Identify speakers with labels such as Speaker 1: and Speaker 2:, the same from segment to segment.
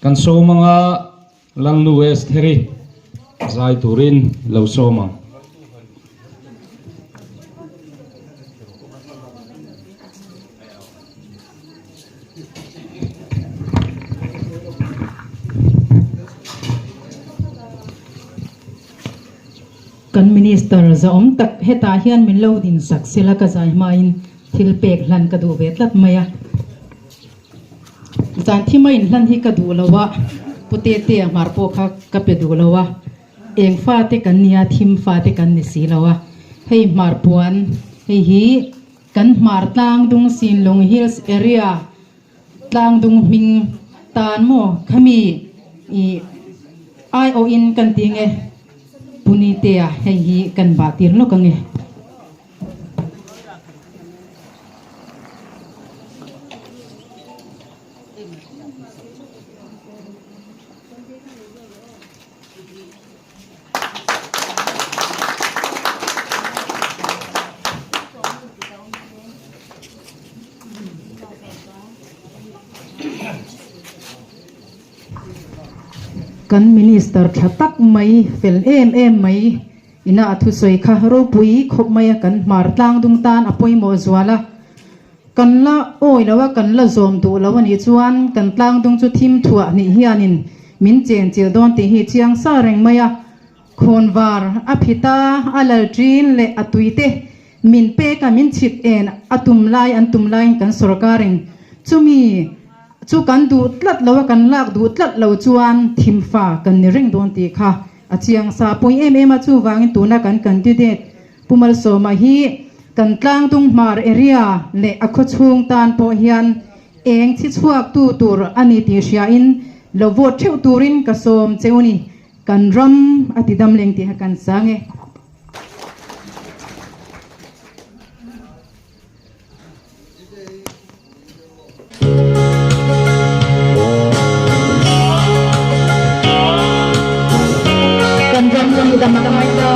Speaker 1: Kan sawm anga Lalnu Estheri zai turin lo sawm ang.
Speaker 2: Kan Minister zahawm tak hetah hian min lo din sak sela ka zai hmain thil pek hlan ka duh ve tlat mai a. Zan thima inhlan hi ka duh lo a, Pu Tetea hmar pawh kha ka pe duh lo a, eng fate kan nia thim fate kan ni si lo a, hei hmar puan hei hi kan hmar tlangdung Sinlung Hills area tlangdung hming tan maw khami ih aiawhin kan ti nge Pu Nitea hei hi kan bah tir lawk ange. Kan Minister tha tak mai, fel em em mai ina a thusawi kha ropui khawp mai a, kan hmar tlang dung tan a pawimawh zual a. Kan la awi lo a, kan la zawm duh lo a nih chuan kan tlang dung chu thim thuah hnih hianin min chenchilh dawn tih hi chiang sa reng mai a. Khawnvar a phit a, a lal ṭin leh a tuite min pek a, min chhip en a tum lai an tum laiin kan sorkarin chumi chu kan duh tlat lo a, kan lak duh tlat lo chuan thimfa kan ni reng dawn tih kha a chiang sa pawi em em a. Chuvangin tuna kan candidate Pu Malsawma hi kan tlangdung hmar area leh a khawchhung tan pawh hian eng thi chhuak tu tur a ni tih hriain lo vote theuh turin ka sawm cheu ni. Kan ram a ti dam leng tih kan sang e. Kan ram ti dam a ngai ta.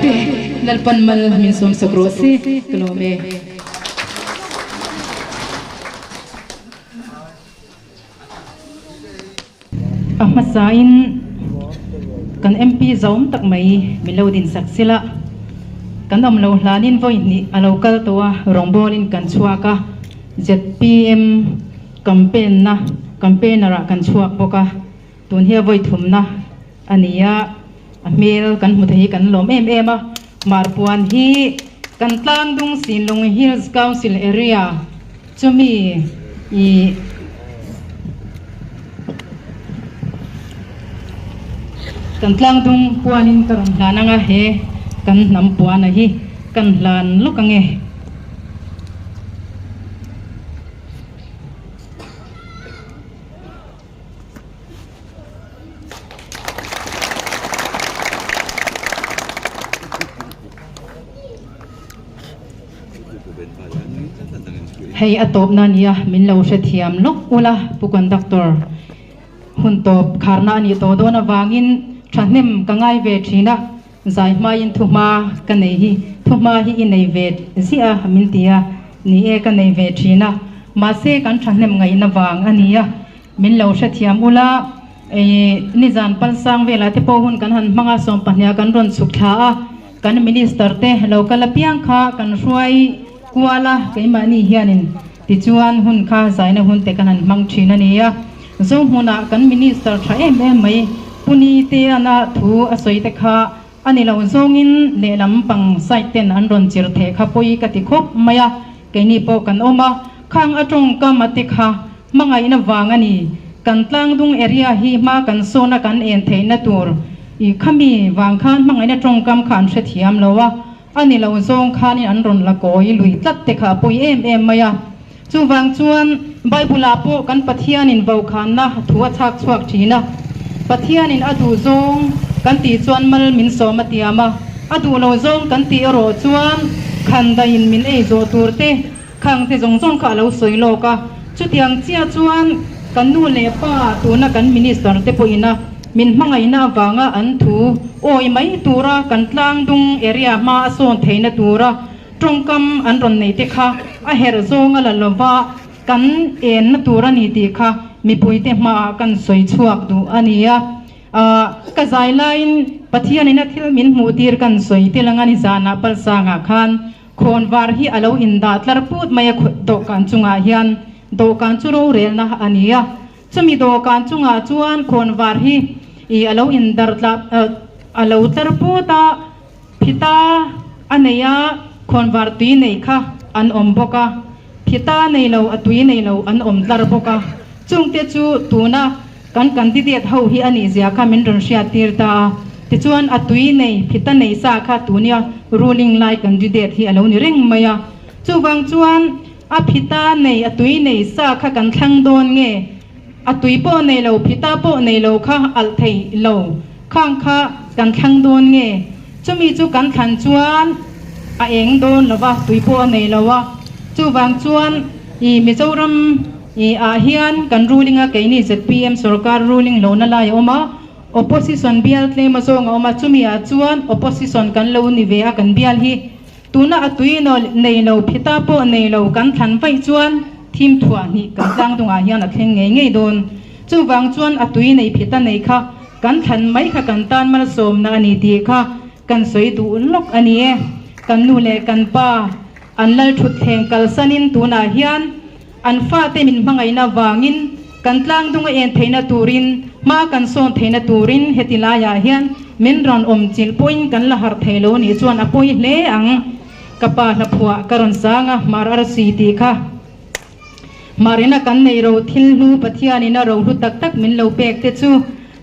Speaker 2: te Lalpan mal min sawm sak rawh se ka lawm e. A hmasain kan MP zawm tak mai min lo din sak sila, kan awm lo hlanin vawi hnih a lo kal tawh a, rawngbawlin kan chhuak a, zpm campaign na campaigner ah kan chhuak bawk a, tun hi a vawi thumna a ni a, a hmel kan hmu thei hi kan lawm em em a, Marpuan hi kan Tlangdung Sinlung Hills Council Area Chumi i kan tlangdung puanin ka rawn hlan anga he kan hnam puana hi kan hlan lawk ange. Hei a tawpna nia min lo hrethiam lawk ula Pu Conductor. Hun tawp kharna a nih tawh dawn avangin thahnem ka ngai ve thin a, zai hmain thuhma ka nei hi thuhma hi i nei ve ziah a min ti a, ni e ka nei ve thin a, mahse kan thahnem ngaihna vang a nia min lo hrethiam ula nizan palsang velah te pawh hun kan han hmang a, sawmpahniha kan rawn chhuk thla a. Kan Minister te lo kal apiang kha kan hruai kual a, keimahni hianin tichuan hun kha zaina hun te kan han hmang thin a ni a. Zohmunah kan Minister tha em em mai Pu Niteana thu a sawi te kha a ni lo zawngin lehlam pang side ten an rawn chir theh kha pawi ka ti khawp mai a, keini pawh kan awm a, khang a tawngkam a te kha hmangaihna vang a ni. Kan tlangdung area hi hma kan sawn a kan en theihna tur I khami vang khan hmangaihna tawngkam kha an hrethiam lo a, a ni lo zawng khanin an rawn la kawi lui tlat te kha a pawi em em mai a. Chuvang chuan Bible-ah pawh kan Pathianin vokhanna thu a chhak chhuak thin a, Pathianin a duh zawng kan tih chuan mal min sawm a tiam a, a duh lo zawng kan tih erawh chuan khandaiin min ei zawh tur te, Khang te zawng zawng kha a lo sawi lawk a, chutiang chiah chuan kan nu leh pa tuna kan minister te pawhin a min hmangaihna avanga an thu awi mai tura kan tlangdung area hma a sawn theihna tura tawngkam an rawn nei te kha a herh zawng a la lova kan enna tur a ni tih kha mipuite hmaah kan sawi chhuak duh a ni a. Ka zai laiin Pathianin a thil min hmuh tir kan sawi tel anga nizanah Palsangah khan Khawnvar hi a lo indah tlar put mai a, dawhkan chungah hian dawhkan chu rorelna a ni a, chumi dawhkan chungah chuan khawnvar hi ih a lo indar tla a lo tlar put a, phita a nei a, khawnvar tui nei kha an awm bawk a, phita nei lo a tui nei lo an awm tlar bawk a, chungte chu tuna Kan candidate ho hi a nih zia kha min rawn hriat tir ta a, tichuan a tui nei, phita nei sa kha tunia ruling lai candidate hi a lo ni reng mai a. Chuvang chuan a phita nei, a tui nei sa kha kan thlang dawn nge, a tui pawh nei lo, phita pawh nei lo kha alh thei lo khang kha kan thlang dawn nge, chumi chu kan thlan chuan a eng dawn lo va, tui pawh a nei lo a. Chuvang chuan i Mizoram. I ah hian kan ruling a keini zpm sorkar ruling lohna lai a awm a, opposition bial tlem a zawng a awm a, chumi ah chuan opposition kan lo ni ve a kan bial hi tuna a tui nei lo phita pawh nei lo kan thlan vaih chuan thim thuah hnih kan tlang dungah hian a thleng ngei ngei dawn. Chuvang chuan a tui nei phita nei kha kan thlan mai kha kan tan malsawmna a ni tih kha kan sawi duh lawk a ni e. Kan nu leh kan pa an lal thutthleng kalsanin tunah hian An fate min hmangaihna vangin kan tlangdung a en theihna turin, hma kan sawn theihna turin heti laiah hian min rawn awm chilh pawhin kan la harh thei lo nih chuan a pawi hle ang. Ka pa hlaphuah ka rawn sang a, Hmar arsi tih kha. Hmarina kan nei ro thil hlu Pathianin a rohlu tak tak min lo pek te chu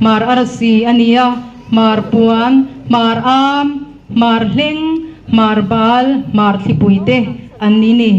Speaker 2: Hmar arsi a ni a, Hmar puan, Hmar am, Hmar hleng, Hmar bal, Hmar thlipui te an ni ni.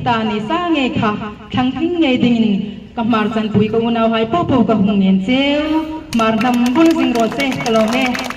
Speaker 2: ta ni sa ngei kha thlang tling ngei dingin ka hmar chanpui ka unau hai pawh pawh ka hung ngen cheu. Hmar hnam bul zing rawh se ka lawm e.